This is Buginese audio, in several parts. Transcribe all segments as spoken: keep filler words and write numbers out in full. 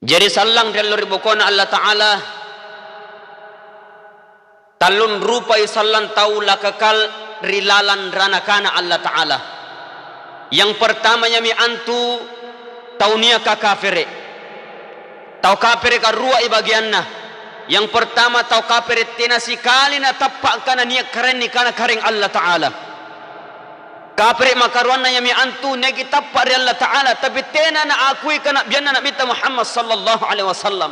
Jadi sallang riallo ri bokona Allah Ta'ala, tallun rupai sallang tau la kekal ri lalang ranakana Allah Ta'ala. Yang pertama yami antu tau niaka kafere. Tau kafere ka ruai bagianna. Yang pertama tau kafere tena sikali natappa kana nia karaeng nikana karaeng Allah Ta'ala. Kafere makaruanna yami antu neaki tappa ri Allah Ta'ala, tapi tena naakui kanabbianna Nabitta Muhammad sallallahu alaihi wasallam.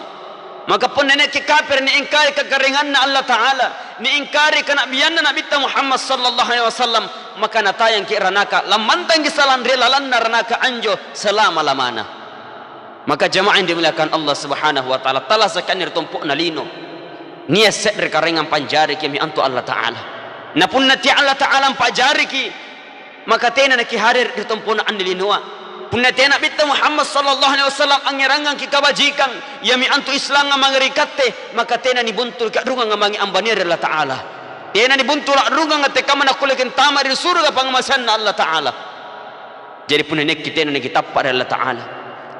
Maka punna neaki kafere niingkari kakarenganna Allah Ta'ala, niingkari kanabbianna Nabitta Muhammad sallallahu alaihi wasallam, maka natayangki ranaka, lammantangki sallang ri lalanna ranaka anjo selama-lamana. Maka jamaah yang dimuliakan Allah Subhanahu wa Ta'ala, talasaki anne ri tompo'na lino. Nia se're karaengang panjariki yami antu Allah Ta'ala. Na punna tea Allah Ta'ala mpajariki, maka tena naki hadere ri tompo'na anne linoa. Punna tea Nabitta Muhammad sallallahu alaihi wasallam angngerangangki kabajikang, yami antu Islam mange ri katte, maka tena ni buntul kadrungang mange ambania ri Allah Ta'ala. Tena ni buntul adrungang tekkamma nakkulleki tama ri suruga pangngamaseanna Allah Ta'ala. Jadi punna neaki tena naki tappa ri Allah Ta'ala,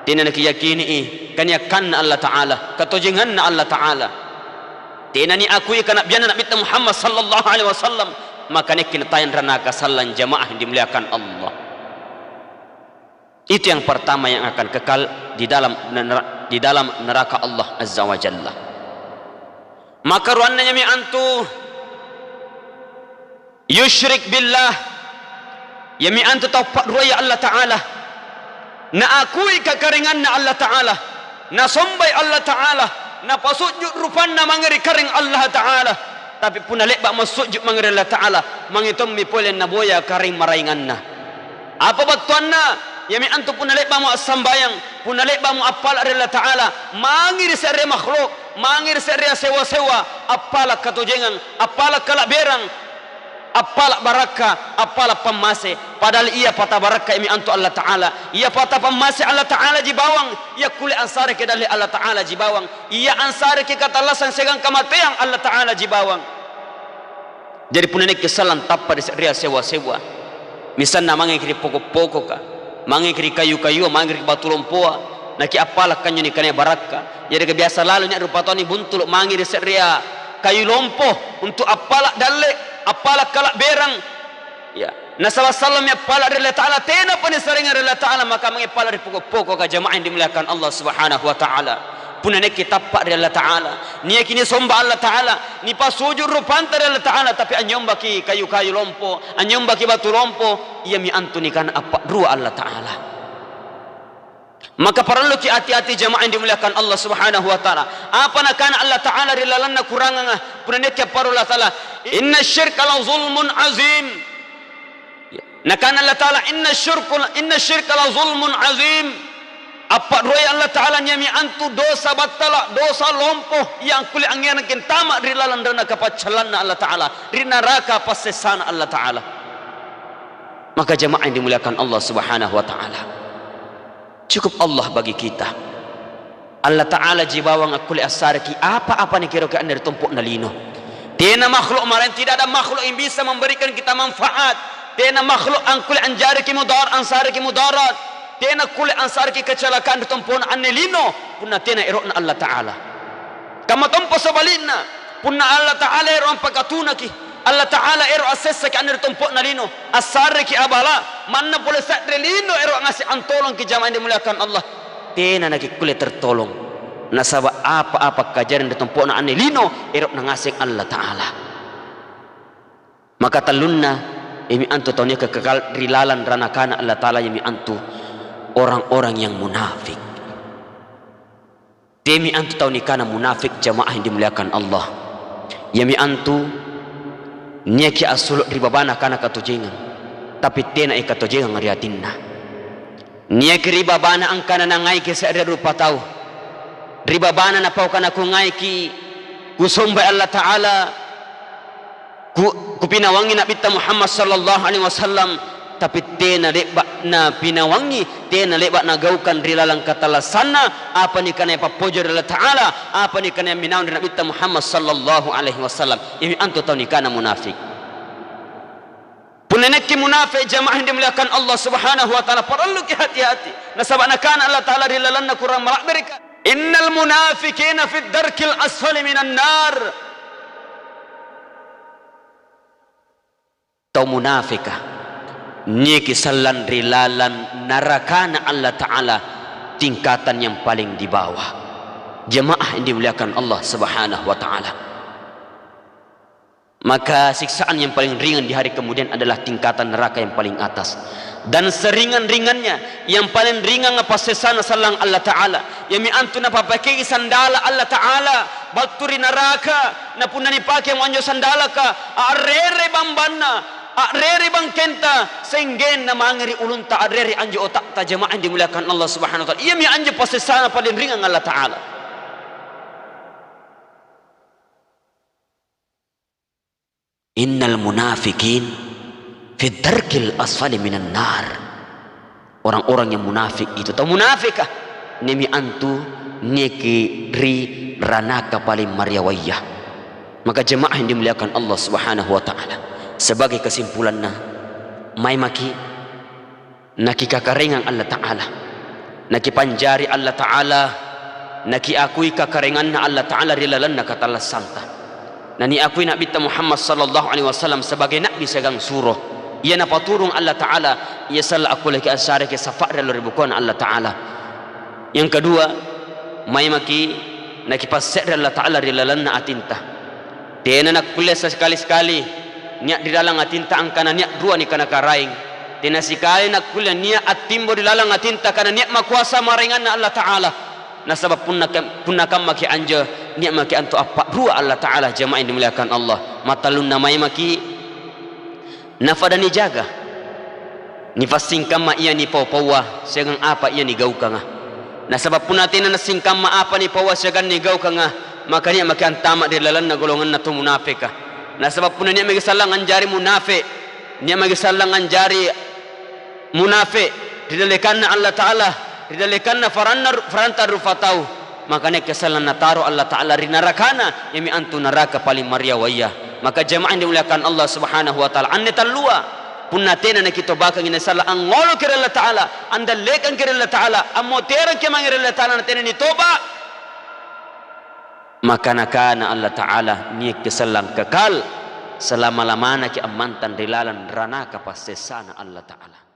tena naki yakini kaniakanna Allah Ta'ala, katojenganna Allah Ta'ala, tena ni akui kanabbianna Nabitta Muhammad sallallahu alaihi wasallam, maka neaki natayang ranaka sallang jamaah yang dimuliakan Allah. Itu yang pertama yang akan kekal di dalam nera-, di dalam neraka Allah Azza wa Jalla. Makaruanna yami antu yusyrik billah, yami antu tau padduai Allah Ta'ala, naakui kakarenganna Allah Ta'ala, nasombai Allah Ta'ala, napasujju rupanna mange ri kareng Allah Ta'ala, tapi punna lebba massujju mange ri Allah Ta'ala, mange tommi pole naboya kareng maraenganna. Apa bettuanna? Yami antu punna lebbamo assambayang, punna lebbamo appala ri Allah Ta'ala, mangi ri se're makhluk, mangi ri se're sewa-sewa, appala katojengang, appala kalabberang, appala barakka, appala pammase. Padahal iya pata barakka yami antu Allah Ta'ala, iya pata pammase Allah Ta'ala ji bawang, iya kulle ansareki dalle Allah Ta'ala ji bawang, iya ansareki katallasang siagang kamateang Allah Ta'ala ji bawang. Jadi punna neaki sallang tappa ri se'rea sewa-sewa, misalna mangeki ri poko-pokoka, mangeki ri kayu-kayua, mangeki ri batu lompoa, naki appala kanjo nikana barakka. Jadi biasa lalo nia rupa tau ni buntulu mangi ri se'rea kayu lompo untuk appala dalle, appala kalabberang. Ya. Nasaba sallang mi appala ri Allah Ta'ala, tenapa ni sarenga ri Allah Ta'ala, maka mangi appala ri poko-pokoka, jamaah yang dimuliakan Allah Subhanahu wa Ta'ala. Punna neaki tappa ri Allah Ta'ala, niaki ni somba Allah Ta'ala, ni pasuju rupanta ri Allah Ta'ala, tapi anyombaki kayu-kayu lompo, anyombaki batu lompo, iyami antu nikana appaddua Allah Ta'ala. Maka parelluki ati-ati, jamaah yang dimuliakan Allah Subhanahu wa Ta'ala. Apa nakana Allah Ta'ala ri lalanna Kuranganga, punna neaki apparu Allah Ta'ala, "Inna syirka la zulmun azim." Nakana Allah Ta'ala, "Inna syirkul, inna syirka la zulmun azim." Appaduai Allah Ta'ala niami antu dosa battala, dosa lompo, yang kulle angngerangki tama ri lalang ranaka paccallanna Allah Ta'ala, ri naraka passessana Allah Ta'ala. Maka jamaah yang dimuliakan Allah Subhanahu wa Ta'ala, cukup Allah bagi kita. Allah Ta'ala ji bawang akkulle assareki apa-apa ni kiro ke anne ri tompo'na lino. Tena makhluk maraeng, tidak ada makhluk yang bisa memberikan kita manfaat. Tena makhluk angkulle anjareki mudarat, ansareki mudarat. Tena kulle ansareki kecelakaan ri tompo'na anne lino, punna tena ero'na Allah Ta'ala. Kamma tompa sebalikna, punna Allah Ta'ala ero ampakatunaki, Allah Ta'ala ero assessaki anne ri tompo'na lino, assareki abala, manna pole se're lino ero ngaseng antolongki, jamaah yang dimuliakan Allah, tena nakikkulle tertolong. Nasaba apa-apa kajariang ri tompo'na anne lino, ero nangaseng Allah Ta'ala. Maka tellunna, iyami antu tau niaka kekal ri lalang ranakana Allah Ta'ala, iyami antu orang-orang yang munafik. Temi antu tau nikana munafik, jamaah yang dimuliakan Allah. Iyami antu niaki assulu ri babana kana katojengeng, tapi tena e katojengeng ri atinna. Niaki ri babana engkana nangaiki se're rupa tau. Ri babana napau kana kungaiki kusombai Allah Ta'ala, ku, kupinawangi Nabitta Muhammad sallallahu alaihi wasallam, tapi tena lebba napinawangi, tena lebba nagaukang ri laleng katallassanna apa nikana pappojo ri Allah Ta'ala, apa nikana minawang ri Nabitta Muhammad sallallahu alaihi wasallam. Iyami antu tau nikana munafik. Punna neakki munafik, jamaah yang dimuliakan Allah Subhanahu wa Ta'ala, parelluki hati-hati. Nasaba nakana Allah Ta'ala ri lalenna Qur'an malabbereka, Innal munafiqina fid darkil asfali minan nar. Tau munafika niaki sellang ri lalang narakana Allah Ta'ala, tingkatan yang paling di bawah. Jemaah yang dimuliakan Allah Subhanahu wa Ta'ala. Maka siksaan yang paling ringan di hari kemudian adalah tingkatan neraka yang paling atas. Dan seringan-ringannya, yang paling ringan passessana sellang Allah Ta'ala, yami antu napapakei sandala Allah Ta'ala battu ri naraka, na punna nipake manjo sandalaka, arrere bambanna, arrere bangkenta, senggenna mange ri ulunta, arrere anjo otakta. Jemaah yang dimuliakan Allah Subhanahu wa Ta'ala, iyami anjo passessana paling ringan Allah Ta'ala. Innal munafiqin fid darkil asfali minan nar. Orang-orang yang munafik itu, tau munafika, nemi antu niaki ri ranaka paling mariawaiya. Maka jemaah yang dimuliakan Allah Subhanahu wa Ta'ala, sebagai kesimpulanna, mai maki nakikakarengang Allah Ta'ala, nakipanjari Allah Ta'ala, nakiakui kakarenganna Allah Ta'ala ri lalenna katallassanta. Naniakui Nabitta Muhammad sallallahu alaihi wasallam sebagai Nabi siagang suro, iya napaturung Allah Ta'ala, iya sella akkulleki ansareki safa'ri lao ri bukona Allah Ta'ala. Yang kedua, mai maki nakipasse're Allah Ta'ala ri lalenna atinta. Tena nakkulle sekali-sekali nia' ri laleng atinta angkana nia' ruani kana karaeng. Tena sikali nakkulle nia' attimbo ri laleng atinta kana nia' makuasa maraenganna Allah Ta'ala. Nasaba punna kam-, punna kammaki anjo, nia' maki antu appaddua Allah Ta'ala, jamaah yang dimuliakan Allah. Matellunna mai maki nafada nijaga, nifassingkamma iya nipau-paua siagang apa iya nigaukanga. Nasaba punna tena nassingkamma apa nipaua siagang nigaukanga, maka nia' maki antama ri lalenna golonganna to munafika. Nasaba punna nia' maki sallang anjari munafe, nia' maki sallang anjari munafe ri dallekanna Allah Ta'ala, ri dallekanna faranna, faranta rufa tau, maka nia' maki sallang nataro Allah Ta'ala ri narakana, yami antu naraka paling mariawaiya. Maka jamaah yang dimuliakan Allah Subhanahu wa Ta'ala, anne tellua, punna tena nakitobakangi, nasala angngoloki ri Allah Ta'ala, andallekangki ri Allah Ta'ala, ammoterangki mange ri Allah Ta'ala, natena nitoba, maka nakana Allah Ta'ala, niakki sellang kekal selama-lamanaki ammantang ri laleng ranaka passessana Allah Ta'ala.